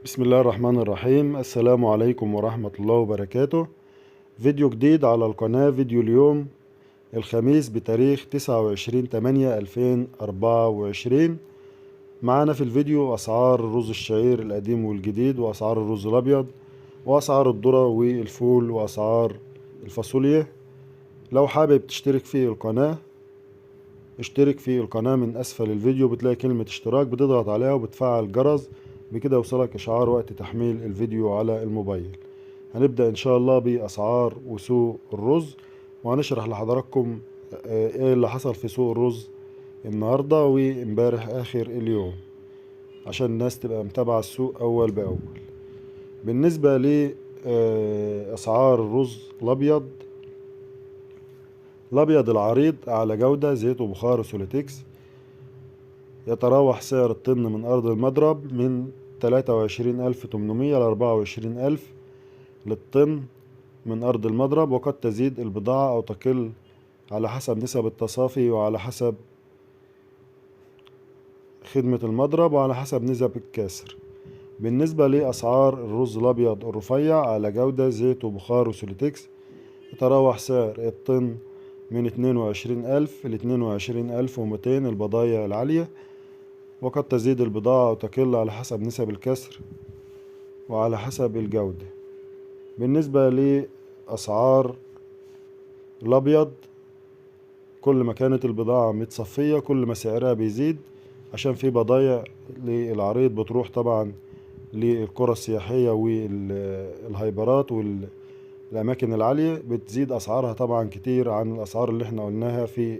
بسم الله الرحمن الرحيم. السلام عليكم ورحمة الله وبركاته. فيديو جديد على القناة، فيديو اليوم الخميس بتاريخ 29/8/2024. معانا في الفيديو أسعار الرز الشعير القديم والجديد، وأسعار الرز الأبيض، وأسعار الذرة والفول، وأسعار الفاصوليا. لو حابب تشترك في القناة اشترك في القناة، من أسفل الفيديو بتلاقي كلمة اشتراك، بتضغط عليها وبتفعل الجرس، بكده يوصلك إشعار وقت تحميل الفيديو على الموبايل. هنبدأ إن شاء الله بأسعار وسوق الرز، وهنشرح لحضراتكم إيه اللي حصل في سوق الرز النهاردة وإمبارح آخر اليوم، عشان الناس تبقى متابعة السوق أول بأول. بالنسبة لأسعار الرز الأبيض، الأبيض العريض أعلى جودة، زيت وبخار وسوليتكس، يتراوح سعر الطن من أرض المضرب من 23,800 ل 24,000 للطن من أرض المضرب، وقد تزيد البضاعة أو تقل على حسب نسب التصافي وعلى حسب خدمة المضرب وعلى حسب نسب الكسر. بالنسبة لأسعار الرز الأبيض الرفيع على جودة، زيت وبخار وسوليتكس، يتراوح سعر الطن من 22,000 ل 22,200 البضايع العالية، وقد تزيد البضاعة أو تقل على حسب نسب الكسر وعلى حسب الجودة. بالنسبة لأسعار الأبيض، كل ما كانت البضاعة متصفية كل ما سعرها بيزيد، عشان في بضايع للعريض بتروح طبعا للقرى السياحية والهايبرات والأماكن العالية، بتزيد أسعارها طبعا كتير عن الأسعار اللي احنا قلناها في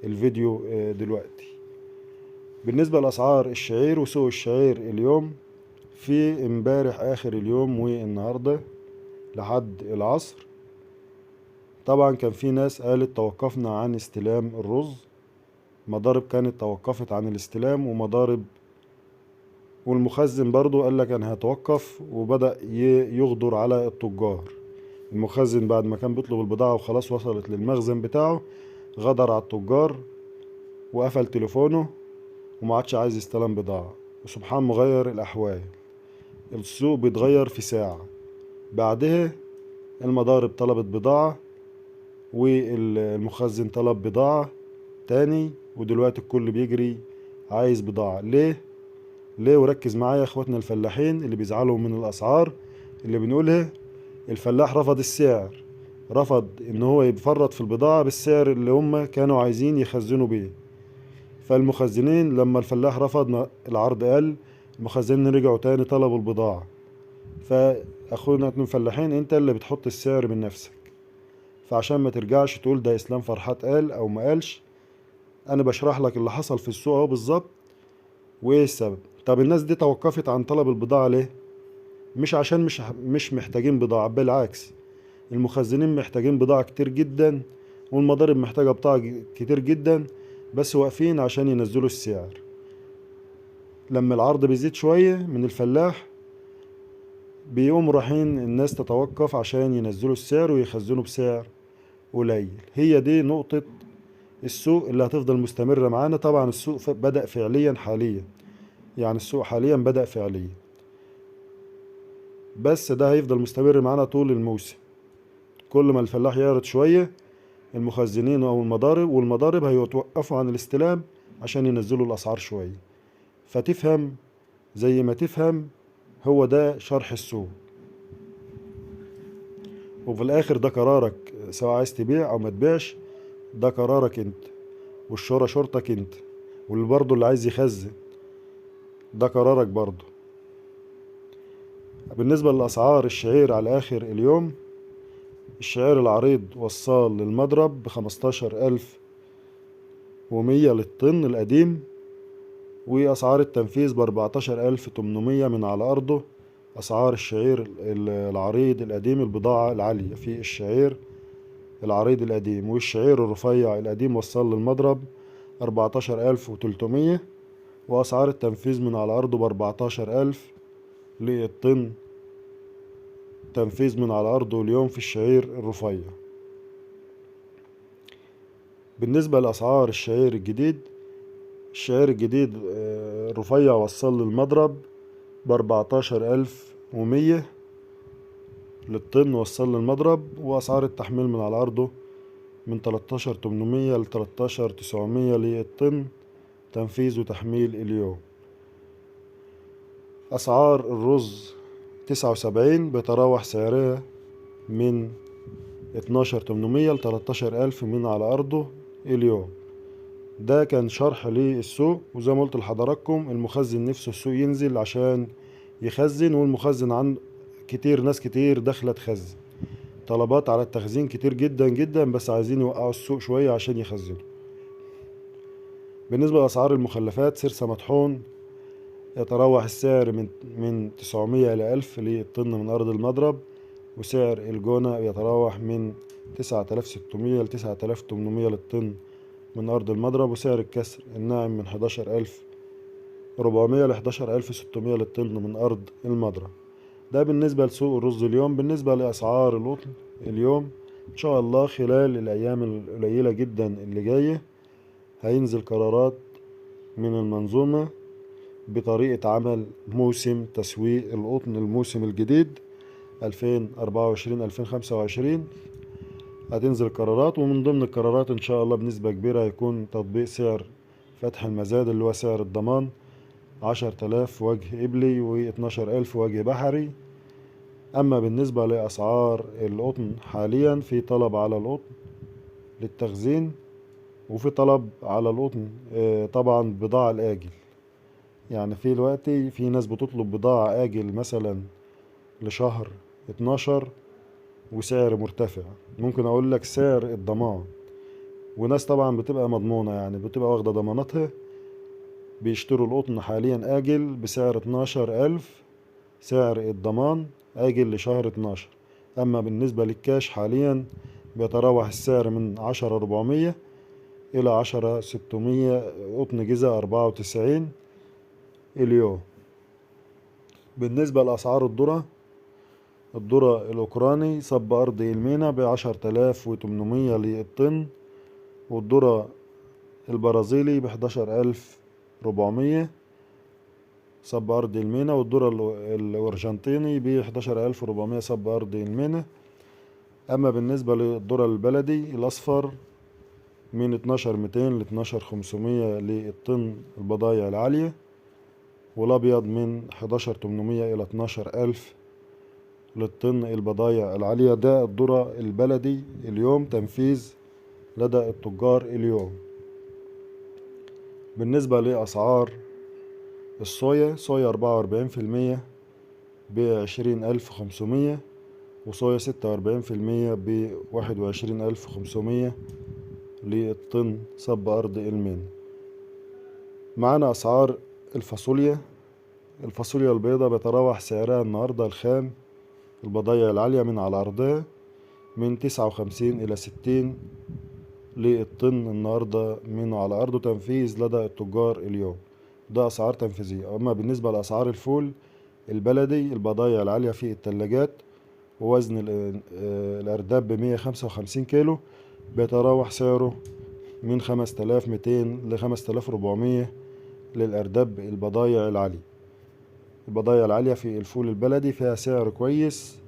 الفيديو دلوقتي. بالنسبة لأسعار الشعير وسوق الشعير اليوم، في امبارح آخر اليوم والنهاردة لحد العصر، طبعا كان في ناس قالت توقفنا عن استلام الرز، مضارب كانت توقفت عن الاستلام، ومضارب والمخزن برضو قال لك انا هتوقف، وبدأ يغدر على التجار. المخزن بعد ما كان بيطلب البضاعة وخلاص وصلت للمخزن بتاعه، غدر على التجار وقفل تليفونه وما عادش عايز يستلم بضاعة. وسبحان مغير الأحوال، السوق بيتغير في ساعة. بعدها المضارب طلبت بضاعة والمخزن طلب بضاعة تاني، ودلوقتي الكل بيجري عايز بضاعة. ليه؟ ليه؟ وركز معايا يا اخواتنا الفلاحين اللي بيزعلوا من الأسعار اللي بنقولها. الفلاح رفض السعر، رفض ان هو يفرط في البضاعة بالسعر اللي هم كانوا عايزين يخزنوا بيه. فالمخزنين لما الفلاح رفض العرض قل، المخزنين رجعوا تاني طلبوا البضاعة. فاخونا الفلاحين انت اللي بتحط السعر من نفسك، فعشان ما ترجعش تقول ده اسلام فرحات قال او ما قالش، انا بشرح لك اللي حصل في السوق اهو بالظبط وايه السبب. طب الناس دي توقفت عن طلب البضاعة ليه؟ مش عشان مش محتاجين بضاعة، بالعكس المخزنين محتاجين بضاعة كتير جدا، والمضارب محتاجة بضاعة كتير جدا، بس واقفين عشان ينزلوا السعر. لما العرض بيزيد شوية من الفلاح بيقوم رايحين الناس تتوقف عشان ينزلوا السعر ويخزنوا بسعر قليل. هي دي نقطة السوق اللي هتفضل مستمرة معانا. طبعا السوق بدأ فعليا حاليا، يعني السوق حاليا بدأ فعليا، بس ده هيفضل مستمر معانا طول الموسم. كل ما الفلاح يعرض شوية المخزنين أو المضارب والمضارب هيتوقفوا عن الاستلام عشان ينزلوا الأسعار شوية. فتفهم زي ما تفهم، هو ده شرح السوق. وفي الآخر ده قرارك، سواء عايز تبيع أو ما تبيعش ده قرارك انت، والشورى شورتك انت، واللي برضه اللي عايز يخزن ده قرارك برضه. بالنسبة لأسعار الشعير على آخر اليوم، الشعير العريض وصل للمضرب ب15,100 للطن القديم، وأسعار التنفيذ ب14,800 من على أرضه. أسعار الشعير العريض القديم، البضاعة العالية في الشعير العريض القديم. والشعير الرفيع القديم وصل للمضرب 14,300، وأسعار التنفيذ من على أرضه ب14,000 للطن تنفيذ من على أرضه اليوم في الشعير الرفيع. بالنسبة لأسعار الشعير الجديد، الشعير الجديد الرفيع وصل للمضرب ب14,100 للطن وصل للمضرب، وأسعار التحميل من على أرضه من 13,800 ل13,900 للطن تنفيذ وتحميل اليوم. أسعار الرز 79 بيتراوح سعرها من 12,800 ل13,000 من على أرضه اليوم. ده كان شرح للسوق، وزي ما قلت لحضراتكم المخزن نفسه السوق ينزل عشان يخزن، والمخزن عند كتير، ناس كتير داخله تخزن، طلبات على التخزين كتير جدا جدا، بس عايزين يوقعوا السوق شوية عشان يخزنوا. بالنسبة لأسعار المخلفات، سرسة مطحون يتراوح السعر من 900 إلى 1000 للطن من أرض المضرب، وسعر الجونة يتراوح من 9600 ل 9800 للطن من أرض المضرب، وسعر الكسر الناعم من 11400 ل 11600 للطن من أرض المضرب. ده بالنسبة لسوق الرز اليوم. بالنسبة لأسعار القطن اليوم، إن شاء الله خلال الأيام القليلة جدا اللي جاية هينزل قرارات من المنظومة بطريقة عمل موسم تسويق القطن الموسم الجديد 2024-2025. هتنزل قرارات، ومن ضمن القرارات إن شاء الله بنسبة كبيرة هيكون تطبيق سعر فتح المزاد اللي هو سعر الضمان 10,000 وجه إبلي و12,000 وجه بحري. أما بالنسبة لأسعار القطن حاليا، في طلب على القطن للتخزين، وفي طلب على القطن طبعا بضاعة الآجل. يعني في الوقت في ناس بتطلب بضاعة آجل مثلا لشهر 12 وسعر مرتفع، ممكن أقول لك سعر الضمان، وناس طبعا بتبقى مضمونة، يعني بتبقى واخدة ضماناتها، بيشتروا القطن حاليا آجل بسعر 12,000 سعر الضمان آجل لشهر 12. أما بالنسبة للكاش حاليا بيتراوح السعر من 10,400 إلى 10,600 قطن جيزة 94 اليوم. بالنسبة لأسعار الذرة، الذرة الأوكراني صب أرض المينا ب10,800 للطن، والذرة البرازيلي ب11,400 صب أرض المينا، والذرة الأرجنتيني ب11,400 صب أرض المينا. أما بالنسبة للذرة البلدي الأصفر من 12,200 ل12,500 للطن البضايع العالية، والأبيض من 11,800 إلى 12,000 للطن البضايع العالية. ده الذرة البلدي اليوم، تنفيذ لدى التجار اليوم. بالنسبة لأسعار الصويا، صويا 44% ب20,500، وصويا 46% ب21,500 للطن صب أرض المين. معانا أسعار الفاصوليا. الفاصوليا البيضاء بيتراوح سعرها النهاردة الخام البضايع العالية من على أرضها من 59 إلى 60 للطن النهاردة من على أرضه، تنفيذ لدى التجار اليوم. ده أسعار تنفيذية. أما بالنسبة لأسعار الفول البلدي البضايع العالية في التلاجات ووزن الأرداب ب155 كيلو بيتراوح سعره من 5200 ل 5400 للأرداب البضايع العالية. البضايع العالية في الفول البلدي فيها سعر كويس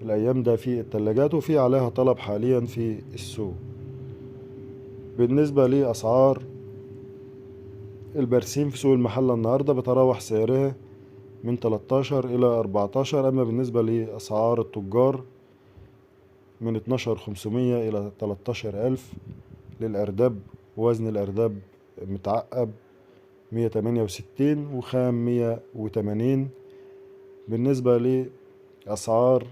الأيام ده في التلاجات، وفي عليها طلب حاليا في السوق. بالنسبة لأسعار البرسيم في سوق المحلة النهاردة بتراوح سعرها من 13 إلى 14. أما بالنسبة لأسعار التجار من 12,500 إلى 13,000 للأرداب، وزن الأرداب متعقب 168 وخام 180. بالنسبة لأسعار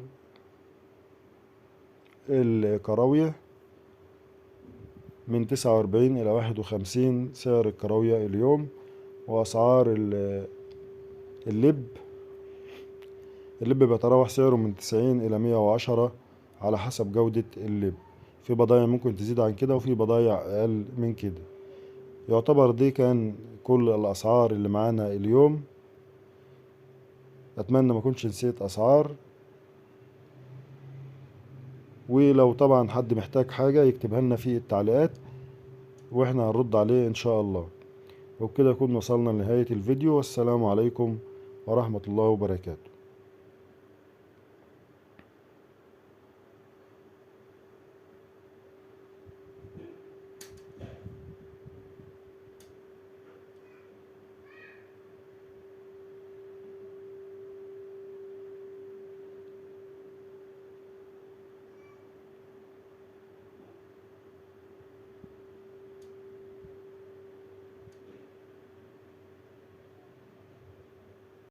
الكراوية من 49 إلى 51 سعر الكراوية اليوم. وأسعار اللب، اللب بيتراوح سعره من 90 إلى 110 على حسب جودة اللب. في بضايع ممكن تزيد عن كده وفي بضايع أقل من كده. يعتبر دي كان كل الأسعار اللي معانا اليوم. أتمنى ما كنتش نسيت أسعار، ولو طبعا حد محتاج حاجة يكتبها لنا في التعليقات واحنا هنرد عليه إن شاء الله. وبكده يكون وصلنا لنهاية الفيديو، والسلام عليكم ورحمة الله وبركاته.